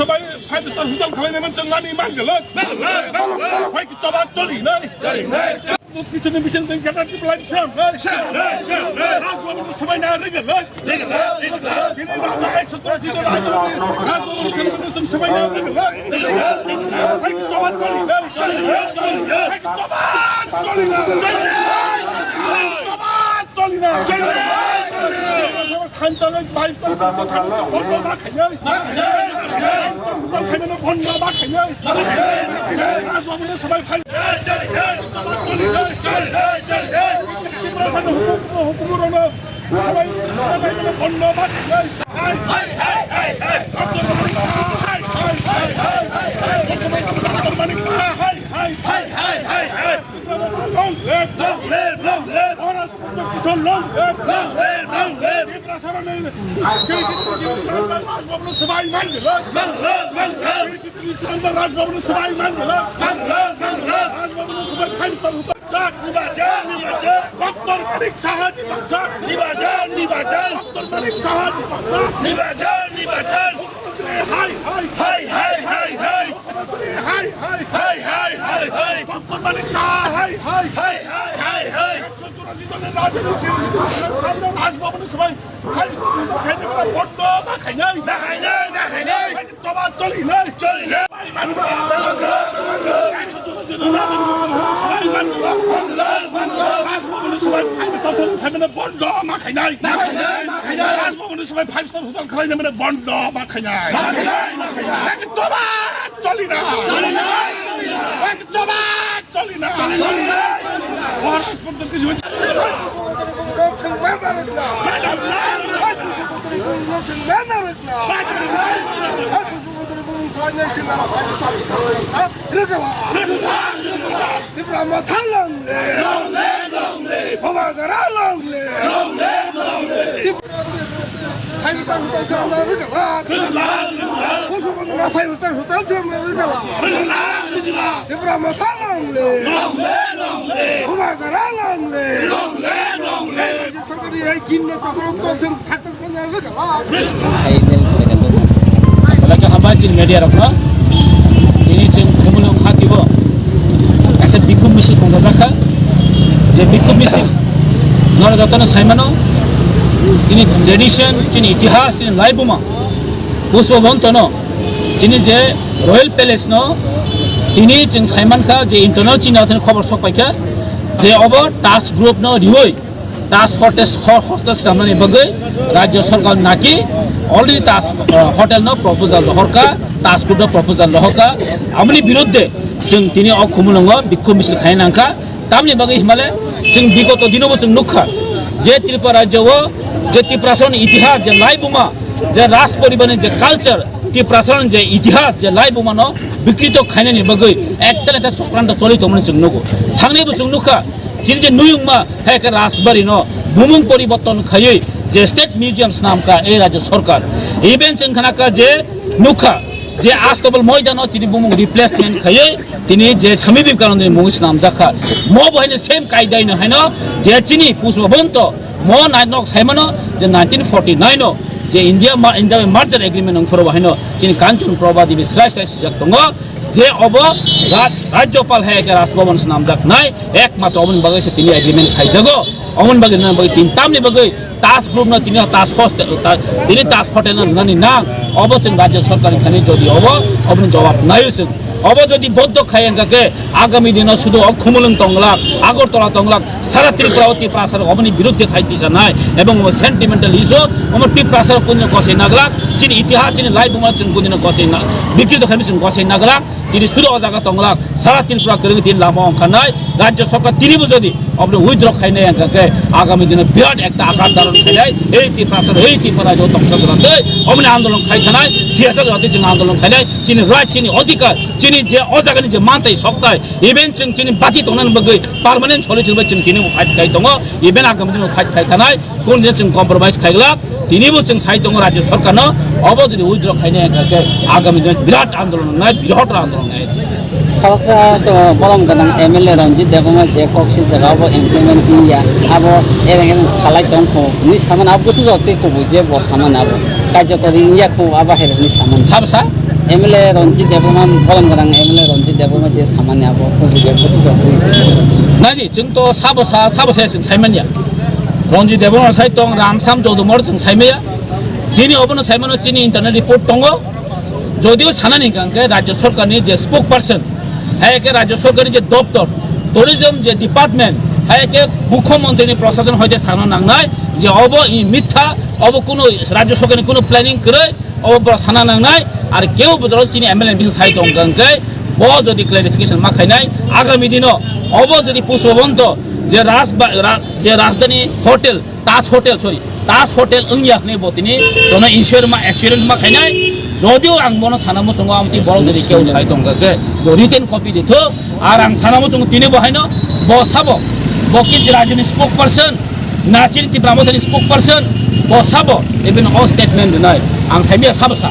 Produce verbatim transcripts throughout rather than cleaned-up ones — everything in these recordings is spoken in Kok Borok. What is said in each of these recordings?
Five star hotel khalainai man chwng nani man gelo. Bai ki choba choli nai. Kichuni bising teng kata ki plan sam nai. Rajbhavan samai na re gelo. Chini rasa ek sotro sida rajbhavan. Rajbhavan samai na re gelo. Bai ki choba choli nai. Bai ki choba choli nai. Bai ki choba choli nai. Thanchale five star hotel khani chok bondo ma khainai. Five star hotel khainai no bondo ma khainai. Rajbhavan samai phai. Tiprasa no hukum, hukum rono samai bondo ma khainai. Hai, hai, hai, hai, hai. Doctor Manik Saha, hai, hai, hai, hai, hai. Doctor Manik Saha, hai, hai, hai, hai, hai. Long live! Long live! Long live! Maharaj Pratap Kishore, long live! Long live! Long live! Tiprasa no, Sri Sri Sri Sri Rajbhavan samai man gelo. Long live! Long live! Sri Sri Sri Rajbhavan samai man gelo. Long live! Long live! Rajbhavan samai five star hotel. Doctor Manik Saha ni bachak. Doctor Manik Saha ni bachak. Hai, hai, hai. Hai, hai, hai, hai. Hai, hai, hai, hai. Doctor Manik Saha, hai, hai. Hai, hai, hai, hai. Ekso churashi joner rajniti siri siri siri samne Rajbhavan samai. Hai, hai, hai, bondo ma khainai. Ma khainai, ma khainai. Hai, choba choli nai. Choli nai. Ekso churashi joner rajniti siri siri samne Rajbhavan samai. Hai, bondo ma khainai. Ma khainai, ma khainai. Rajbhavan samai five star hotel khalainai mane bondo ma khainai. Ma khainai, ma khainai. Ek choba choli na. Choli na. Ek choba choli na. Choli na. Maharaj Pratap Kishore. Rwgwla. Tipra Motha long live. Long live, long live. Bubagra long live. Long live, long live. Tipra Motha long live. Tipra Motha long live. Long live, long live. Bubagra long live. Long live, long live. Sorkari ei ginna chokro to chwng success Belai khe hambai chini media rokno. Tini chwng Khumulwng hatibo kaisa bikhub misil khongjak kha. Je bikhub misil norok jotono saimano, chini tradition, chini itihas, chini laibuma Pushpa Bhontono, chini je Royal Palace no tini chwng saimankha je internal chini khobor sok paikha je obo Taj Group no riwi Taj Hotel, ho-, hostel swnamnani bagwi Rajya Sarkar naki already Taj, uh, Hotel no proposal rohorkha, Taj Group no proposal rohorkha. Aboni biruddhe chwng tini o Khumulwngo bikhub misil khaina nangkha. Tamni bagwi himale chwng bigoto dinobo chwng nukha je Tripura Rajya o je Tiprasani itihas, je laibuma, je Raj poribarni je culture, Tiprasani je itihas, je laibumano bikrito khainani bagwi ektal ekta chokranto choli tongmani chwng nugo. Thangnaibo chwng nukha. Chini je nuyungma, hai khe Rajbari no bumung poriborton khaiwi je State Museum swnamkha ei Rajya Sarkar. Even chwng khanakha je nukha je Astabal Moidano chini bumung replacement khaiwi tini je Swami Vivekanandani mung swnamjakha. Mo bo haino same kaidai no haino je chini Pushpa Bhonto mo nai nok saimano je nineteen forty-nine o je India ma-, India bai merger agreement wngphuru bo haino chini Kanchan Prabha Devi srai srai sijak tongo. Je obo Raj-, Rajyapal hai khe Raj Bhavan swnamjaknai, ekmatro oboni bagwi se tini agreement khaijago. Oboni bagwi nang bagwi tin tamni bagwi Taj Group no tini Taj Hostel, ta-, tini Taj Hotel no rwnani nang. Obo chwng Rajya Sarkar ni thani jodi obo, oboni jawab naio chwng. Obo jodi boddo khai wngkha khe agami dino sudu o Khumulwng tonglak, Agartala tonglak, Sara Tripura o Tiprasa rok oboni biruddhe khai tisanai ebong omo sentimental issue, omo Tiprasa rok kunino gosai naglak, chini itihas, chini laibuma chwng kunino gosai na-, bikrito khaimani chwng gosai naglak, tini sudu o jaga tonglak, Sara Tripura kwrwngwi tini lama ongkharnai, Rajya Sarkar tinibo jodi obono withdraw khainai wngkha khe agami dino birat ekta akar dharon khainai, ei Tiprasa rok, ei Tripura rok tongsa jora tei oboni andolon khai thanai, thiyasa jora tei chwng andolon khainai, chini right, chini odhikar, chini je o jagani je mantai soktai, even chwng chini bachi tongnani bagwi permanent solution bai chwng tini bo fight khai tongo, even agami dino fight khai thanai, kun din chwng compromise khai glak, tini bo chwng sai tongo Rajya Sarkar no, obo jodi withdraw khainai wngkha khe agami dino birat andolon wngnai, birahot andolon wngnai. Khalka to bolom ganang M L A Ranjit Debbarma je kok si jaga obo implement wngya, abo ereng ereng salai tong kho, ni saman abo busu jok tei kubui je bo saman abo. Kaijokori wngya kho abo hai rokni samani. Sabo sa? M L A Ranjit Debbarma, bolong gwnang M L A Ranjit Debbarma je samani abo kho je bwswk jok. Nai di, chwng to sabo sa, sabo sa chwng saimanya. Ranjit Debbarma sai tong, Ramsam Jodumor chwng saimaya. Chini obono saimano chini internal report tongo. Jodio sanani hwnkha hwnkhe Rajya Sarkarni je spokesperson, hai khe Rajya Sarkarni je doptor, tourism je department, hai khe Mukhyamantrini prosason hoite sana nangnai je obo i mitha, obo kuno Rajya Sarkarni kuno planning kwrwi, obo borok sana nangnai. Ar keu bo jora chini M L A ni bising sai tong hwnkha hwnkhe bo jodi clarification ma khainai, agami dino obo jodi Pushpabanta je Rajba-, Ra-, je Rajdhani Hotel, Taj Hotel, sorry, Taj Hotel wngya hwnwi bo tini jono insurance ma, assurance ma khainai. Jodio ang bono sana muchungo, amtwi borok jodi keu sai tongkha khe bo written copy dithok. Ar ang sana muchungo tini bo haino bo sabo, bo khe je rajyoni spokesperson, na chini Tipra Mothani spokesperson, bo sabo even o statement rwnai. Ang saimya sabo sa.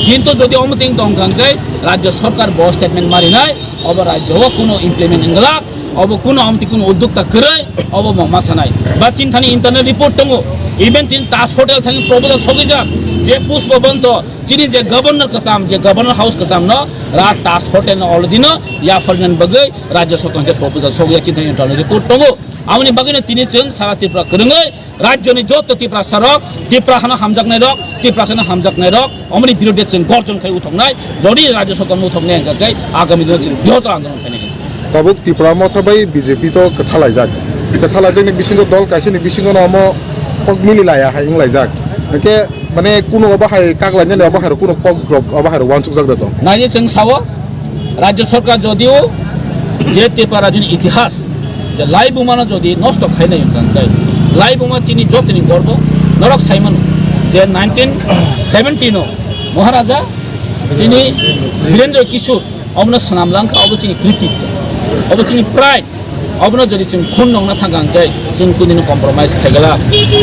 Kintu jodi omo ting tongkha hwnkhe Rajya Sarkar bo statement ma rinai, obo rajyo o kuno implement wngwlak. Obo kuno amtwi kuno uddokta kwrwi, obo bo ma sanai. Ba chini thani internal report tongo. Even chini Taj Hotel thani proposal sogwijak, je Pushpabanta, chini je governor kwcham, je governor house kwcham no, ra Taj Hotel no already no yapharnani bagwi Rajya Sarkar hwnkhe proposal sogwijak chini thani internal report tongo. Aboni bagwino tini chwng sara Tripura kwrwngwi Rajyoni joto Tiprasa rok, Tipra hano hamjaknai rok, Tiprasa no hamjaknai rok, omoni birodhe chwng gorjon khai uthoknai, jodi Rajya Sarkar no uthoknai hwnkha khe agami dino chwng brihottor andolon khainai. Tabuk Tipra Motha bai B J P to kwthalaijak. Kwthalaijakni bisingo dol kaisani bisingo no omo kok mili laya hai wnglaijak. Hwnkhe mane kuno obo hai kak lainani obo hai rok kuno kok rok obo hai rok uansukjak da tong. Naidi chwng sao, Rajya Sarkar jodio je Tripura rajyoni itihas, je laibuma no jodi nosto khainai hwnkha hwnkhe, laibuma chini jotoni gorbo, norok saimano je nineteen seventy no Maharaja chini Birendra Kishore obono swnam langkha, obo chini krititto, obo chini pride. Obono jodi chwng khun nongna thangkha hwnkhe chwng kunino compromise khaigala.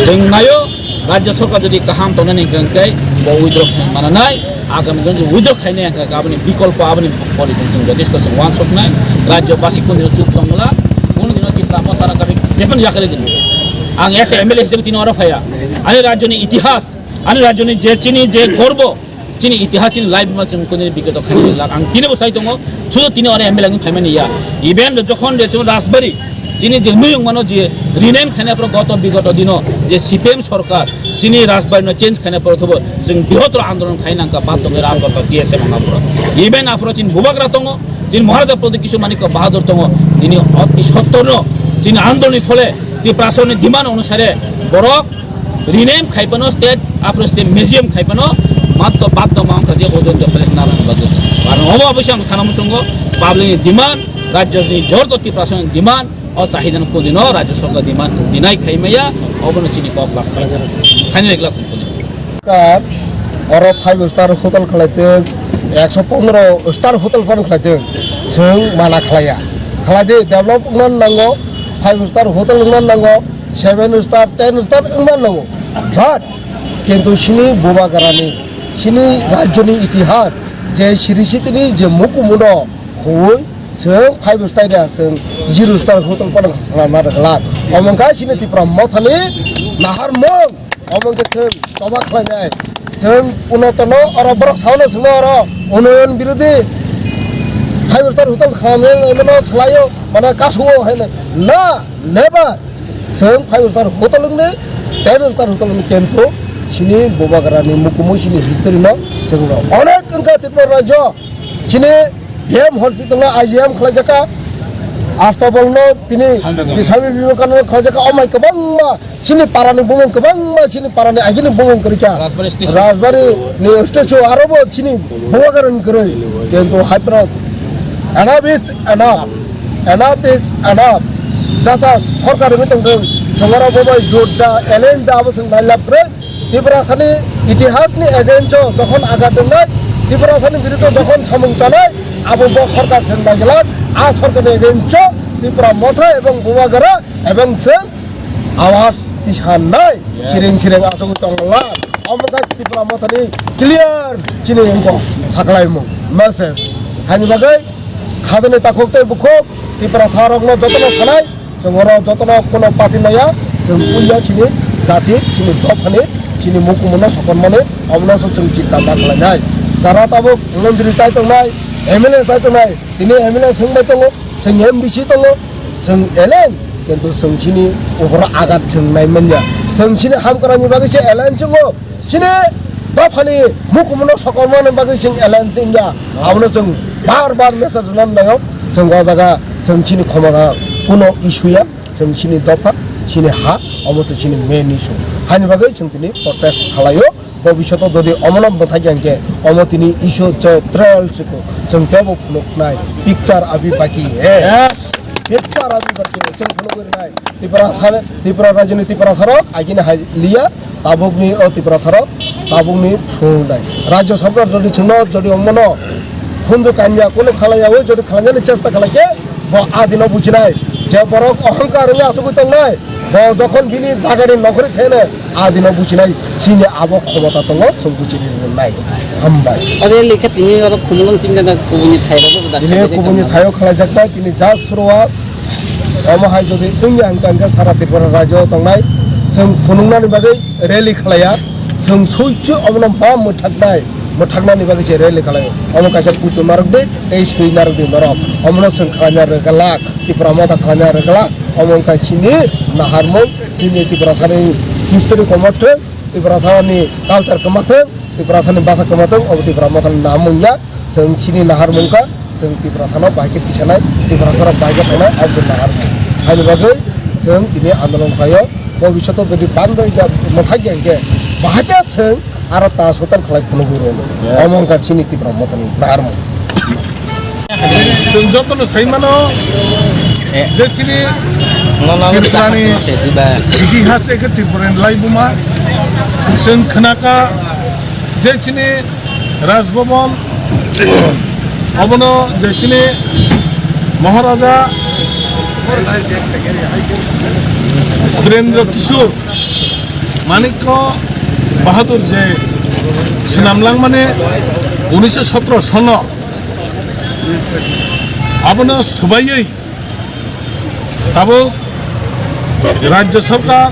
Chwng naio, Rajya Sarkar jodi kaham tongnani hwnkha hwnkhe bo withdraw khaina mananai, agami dino withdraw khainai hwnkha hwnkhe aboni bikolpo, aboni policy chwng jotesto chwng uansuknai. Rajya basi kunino chup tongmala, kunino Tipra Motha rok kami jephano yakarwi dini. Ang as a M L A hisabe tini oro phaiya. Ani rajyoni itihas, ani rajyoni je chini je gorbo, chini itihas, chini laibuma chwng kunini bigoto khaini lak ang tini bo sai tongo, sudo tini oro M L A wngwi phaimani ya. Even jokhon de chwng Rajbari, chini je muyung mano je rename khaina poro goto bigoto dino je C P M sorkar, chini Rajbari no change khaina poro thobo chwng bihotro andolon khai nangkha, bat tongo Rajbari T S F wngna poro. Even aphoro chini Bubagra tongo, chini Maharaja Pradyut Kishore Manikya Bahadur tongo, tini ot-, i sottorno chini andoloni phole Tiprasani demand onusare borok rename khai phano state, aphuru state museum khai phano matto batto ma wngkha je ojon de pele nana bagwi. Karon obo obo se ang sana muchungo public ni demand, rajyo ni jorto Tiprasa ni demand, o chahida no kuni no rajyo sorkar demand dinai khai maya, obo no chini kok las khlai. Khaini glass kuni. Ka oro five star hotel khlai teng, ekso pondro star hotel phano khlai teng, chwng mana khlaiya. Khlai di, develop wngna nango, five star hotel wngna nango, seven star, ten star wngna nango. But kintu chini Bubagrani, chini rajyoni itihas, je siri sitini je mukumuno huwi, chwng five star da, chwng zero star hotel phano swnamna rwgwlak. Omo wngkha chini Tipra Mothani naharmung, omo wngkha chwng choba khlainai. Chwng unotono oro borok saono swngma oro unoyon birodhi five star hotel khamnai mano swlaio, mane kasuo haino. Na, never. Chwng five star hotel wngdi, ten star hotel wngdi, kintu chini Bubagrani mukumu chini history no chwng no onek wngkha Tripura rajyo. Chini B M hospital no I G M khlaijaka, Astabol no tini Swami Swami Vivekananda. Vivekananda khlaijaka, omai kwbangma chini parani bumung, kwbangma chini parani agini bumung kwrwikha. Rajbari statue. Rajbari ni statue aro bo chini Bubagrani kwrwi. Kintu hai phano enough is enough. Enough is enough. Jata sorkar wngwi tongthung. Chwng oro bo bai jut da, alien da, abo chwng nailap kwrwi. Tiprasani itihasni against o jokhon agat wngnai, Tiprasani biruddhe jokhon samung chanai, abo bo sorkar chwng naigwlak, a sorkarni against o Tipra Motha ebong Bubagra ebong chwng awaz tisannai, sireng sireng achugwi tongla. Omo khe Tipra Mothani clear chini wngkha saklaimung message. Haini bagwi khajani takhuk tei bukhuk Tiprasa rokno jotono sanai, chwng oro jotono kuno party maya, chwng puila chini jati, chini dophani Chini mukumu no sokormani omono se chwng chinta ma khlainai. Jara tabuk montri chai tongnai, M L A chai tongnai, tini M L A swng bai tongo, chwng M D C tongo, chwng alien, kintu chwng chini uporo agat chwng nai manya. Chwng chini hamkrai ni bagwi se alien chwngo, chini dophani mukumu no sokormani bagwi chwng alien chwngya. Abono chwng bar bar message rwna nango. Chwng o jaga chwng chini khomota kuno issue ya. Chwng chini dopha, chini ha, omo twi chini main issue. Haini bagwi chwng tini protest khlaio. Bobishoto jodi omono mwthai khe, omo tini issue je trial chuku, chwng tebo phunuknai, picture abhi baki hai. Yes. Picture abhi baki hai, chwng phunugwi rwnai. Tripura sale, Tripura rajyoni Tripura sarok, agini hai liya, tabukni o Tripura sarok, tabukni phunuknai. Rajya sarkar jodi chwngno, jodi omono khunju kanya, kunu khalaiya, o jodi khalainani chesta khalai khe, bo adino bujinai, je borok ohongkar wngya asugwi tongnai, bo jokhon bini jagani nokhorwi pheno adino bujinai, chini abo khomota tongo, chwng bujini rwnai. Hambai. Ore likha tini oro khumulwng simi gana kubuni thairok bo da Tini khairok kubuni tamo. Thairok khlaijaknai, tini just suruwat. Omo hai jodi wngya hwnkha hwnkhe sara Tripura rajyo tongnai, chwng phunuknani bagwi rally khlaiya, chwng soichwi omono ba mwthaknai, mwthaknani bagwi se rally khlaio. Omo kaisa putu narwk de, tei swi narwk de norok. Omono chwng khlaina rwgwlak, Tipra Motha khlaina rwgwlak. Omo wngkha chini naharmung, chini Tiprasani history komor thwng, Tiprasani culture kwma thwng, Tiprasani bwsa kwma thwng, obo Tipra Mothani naharmung ya. Chwng chini naharmung kha, chwng Tiprasano bahai khe tisanai, Tiprasarok bahai khe thangnai, abo chwng naharmung. Haini bagwi chwng tini andolon khlaio, bobishoto jodi bandai khe, mwthai khe hwnkhe, bahai khe chwng aro ta sotan khlai phunugwi rwno. Yes. Omo wngkha chini Tipra Mothani naharmung. Chwng jotono sai mano, eh, je chini no, no, Tripurani no, no, no, no, itihas ekhe Tripurani laibuma. Chwng khnakha je chini Raj Bhavan, obono je chini Maharaja Birendra Kishore Manikya Bahadur je swnam langmani unisho sotro sono, abono swbaiwi tabuk Rajya Sarkar,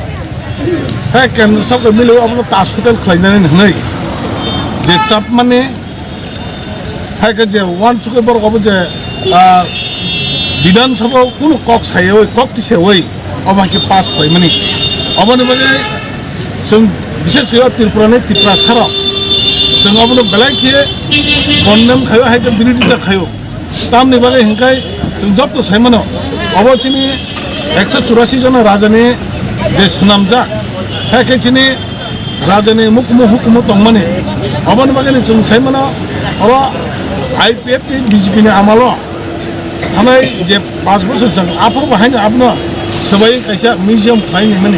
hai Kendra Sarkar mili abono ta hotel khlainani hwnwi je chapmani, hai khe je uansukwi borok obo je, ah, Bidhan Sabha o kunu kok sayawi, kok tisayawi obo hai khe pass khlaimani. Oboni bagwi chwng bishes khe o Tripura ni Tiprasa rok chwng obono belai khe condemn khaio, hai khe birodita khaio. Tamni bagwi hwnkhe chwng joto sai mano, obo chini ekso churasi jona rajani je swnamjak, hai khe chini rajani mukumu hukumu tongmani, oboni bagwi chwng sai mano, oro I P F T B J P ni amalo thanai je panch bosor chwng aphuru bo haino abono swbai kaisa museum khlai ni mani,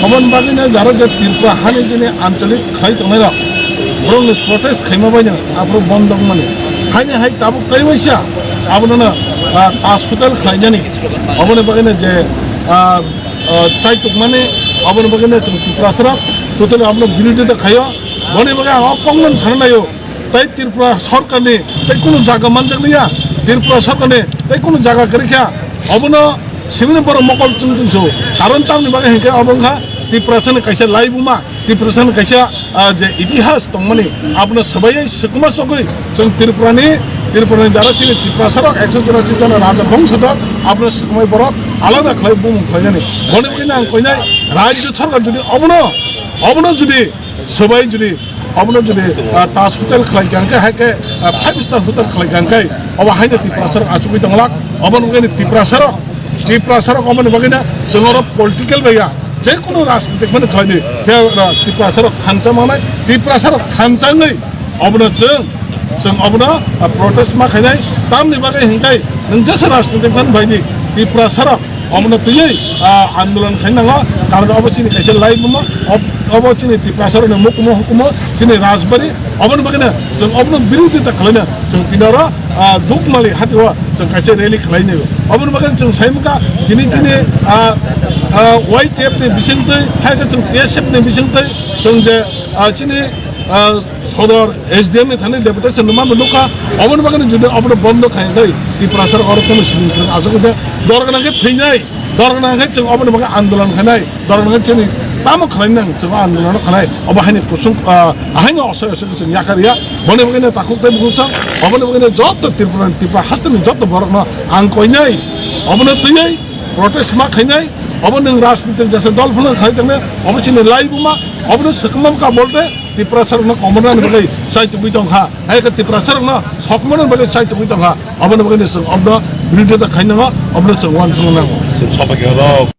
oboni bagwino jara je Tripura hani jini ancholik khlai tongnai rok, borokni protest khaima baino aphuru bondo wngmani. Haini hai tabuk tei waisa abono no, ah, hospital khlainani. Oboni bagwino je, ah, ah, chai tukmani, oboni bagwino chwng Tiprasa rok totally abono birodita khaio. Boni bagwi ang o kokno sana naio. Tei Tripura sorkarni tei kunu jaga manjakliya. Tripura sorkarni tei kunu jaga kwrwikha. Obono simini borok mokol chwng chwngso. Karon tamni bagwi hinkhe obo wngkha Tiprasani kaisa laibuma. Tiprasani kaisa, ah, je itihas tongmani, abono swbaiwi swkma sogwi chwng Tripurani, Tripurani jara chini Tiprasarok ekso churasi jona raja bongsodo, abono swkmai borok alada khlai bumung khlainani. Boni bagwino ang koinai rajyo sorkar jodi obono, obono jodi swbai jodi obono jodi, ah, taj hotel khlai kha hwnkhe, hai khe, ah, five star hotel khlai kha hwnkhe, obo haino Tiprasarok achugwi tonglak, obono bagwino Tiprasarok Tiprasarok oboni bagwino chwng oro political bai ya, je kunu rajnitik mani khlai di, khe, uh, Tiprasarok thansa mangnai, Tiprasarok thansa wngwi obono chwng, chwng obono, uh, protest ma khainai, tamni bagwi hwnkhe nwng jesa rajnitik mani bai di, Tiprasarok obono twiwi, uh, andolon khai nango, karon obo chini kaisa laibuma, ob-, obo chini Tiprasarokni mukumu hukumu, chini rajbari, oboni bagwino chwng obono birodita khlaina chwng tini oro ah, Dukmali hatiro chwng kaisa rally khlai nai. Oboni bagwi chwng sai mankha chini tini, ah, ah, Y T F ni bisingtwi, hai khe chwng T S F ni bisingtwi chwng je, ah, chini, ah, sodor S D M ni thani deputation rwma bo nukha. Oboni bagwi jodi obono bondo khai hwnkhe Tiprasa rok oro kono simi kwrwng achuk hwnkhe dor gwnang khe thwinai, dor gwnang khe chwng oboni bagwi andolon khainai. Dor gwnang khe chini Tamo khlai nang chwng ang nono khlai obo haini kusung, ah, haini osoi osoi chwng yakar ya. Boni bagwi no takhuk tei bukung sang, oboni bagwi no joto Tripura, Tripura hasteni joto borok no ang koinai. Obono twiwi protest ma khainai. Obo nwng rajnitik jesa dol phano khai tangna, obo chini lai buma, obono swkmam ka bolte Tripura sarokno komornani bagwi chai tubui tongkha. Hai khe Tripura sarokno sokmornani bagwi chai tubui tongkha. Obono bagwi no chwng obono birodita khainango, obono chwng uansukna nango. Chwng sobai khe oro.